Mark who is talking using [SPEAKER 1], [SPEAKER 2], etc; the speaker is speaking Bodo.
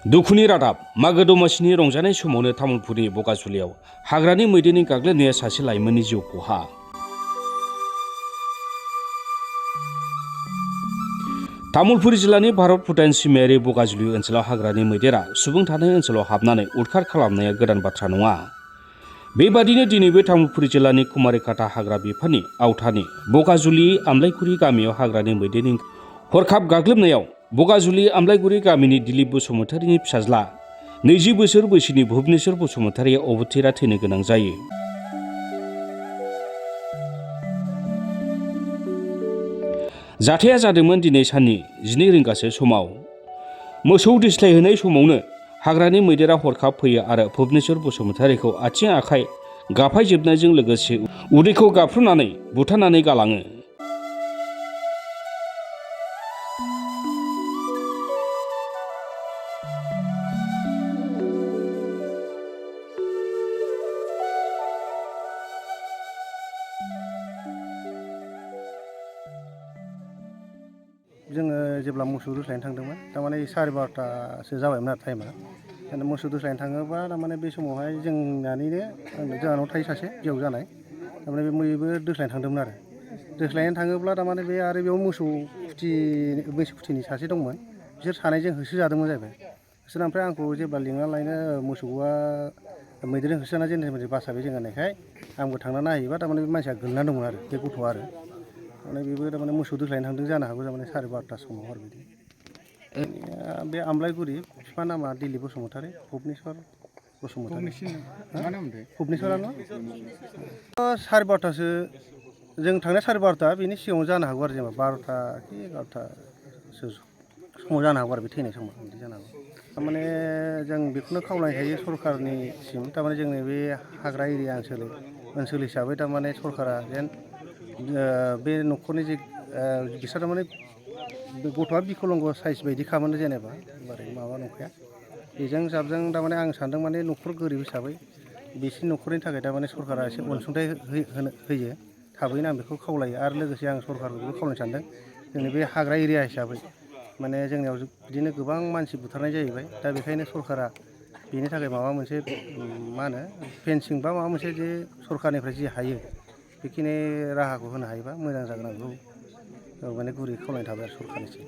[SPEAKER 1] दुखुनि रादाब मागो दमासिनि रंजानाय समावनो तामुलपुरनि बगाजुलियाव हाग्रानि मैदेरनि गाग्लोबनाया सासे लाइमोननि जिउ खहा। तामुलपुर जिल्लानि भारत भुटान सिमायारि बगाजुलि ओनसोलाव हाग्रानि मैदेरा सुबुं थानाय ओनसोलाव हाबनानै उदखार खालामनाया गोदान बाथ्रा नङा। बेबादिनो दिनैबो तामुलपुर जिल्लानि कुमारिकाटा हाग्रा बिफाननि आवथानि बगाजुलि आमलाइगुरि गामियाव हाग्रानि मैदेरनि हरखाब गाग्लोबनायाव बगाजुलि आमलाइगुरि गामिनि दिलीप बसुमतारीनि फिसाज्ला 20 बोसोर बैसोनि भुबनेश्वर बसुमतारीया अबथिरा थैनो गोनां जायो। जाथाया जादोंमोन दिनै साननि 12 रिंगासो समाव। मोसौ दोस्लायहोनाय समावनो हाग्रानि मैदेरा हरखाब फैयो आरो भुबनेश्वर बसुमतारीखौ आथिं आखाइ गाफायजोबनायजों लोगोसे उदैखौ गाफ्रुनानै बुथारनानै गालाङो।
[SPEAKER 2] जोङो जेब्ला मोसौ दोस्लायनो थांदोंमोन थारमाने 12:30सो जाबायमोन आरो टाइमा। मोसौ दोस्लायनो थाङोबा थारमाने बे समावहाय जोंहानाव थायो सासे बिहाव जानाय, थारमाने बे दोस्लायनो थांदोंमोन आरो दोस्लायनो थाङोब्ला थारमाने बे आरो बेयाव मोसौ खुथिनि सासे दंमोन, बिसोर सानैजों होसोजादोंमोन जाहैबाय। होसोना ओमफ्राय आंखौ जेब्ला लिंना लायनो मोसौआ मैदेरजों होसोना जेनथेन बासाबाय जों होननायखाय आंबो थांना नायहैबा थारमाने बे मानसिया गोलैना दंमोन आरो बे गथ'आ आरो माने बेबो थारमाने मोसौ दोस्लायनो थांदों जानो हागौ थारमाने 12:30 समाव आरो बिदि। बे आमलाइगुरि बिफा नामा दिलीप बसुमतारी, भुबनेश्वर बसुमतारी। भुबनेश्वरानो 12:30सो जों थांनाया 12:30 बेनि सिगाङाव जानो हागौ आरो जेनेबा 12था कि 11थासो समाव जानो हागौ आरो बे थैनाय समाव बिदि जानो हागौ। थारमाने जों बेखौनो खावलायनो हायो सरकारनिसिम, थारमाने जोंनि बे हाग्रा एरिया ओनसोल हिसाबै थारमाने सरकारा जेन बे न'खरनि जे बिसोर थारमाने बे गथ'आ बिकलंग साइज बायदि खामोन जेनेबा माबा नंखाया बेजों जाबजों थारमाने आं सानदों माने न'खर गोरिब हिसाबै बिसिनि न'खरनि थाखाय थारमाने सरकारा एसे अनसुंथाइ होयो थाबैनो आं बेखौ खावलायो। आरो लोगोसे आं सरकारखौबो खावलायनो सानदों जोंनि बे हाग्रा एरिया हिसाबै माने जोंनियाव बिदिनो गोबां मानसि बुथारनाय जाहैबाय, दा बेखायनो सरकारा बेनि थाखाय माबा मोनसे फेन्सिं बा माबा मोनसे जे सरकारनिफ्राय जि हायो बेखिनि राहाखौ होनो हायोबा मोजां जागोन आं बेखौ माने गुरै खावलायनाय थाबाय आरो सरकारनिसिम।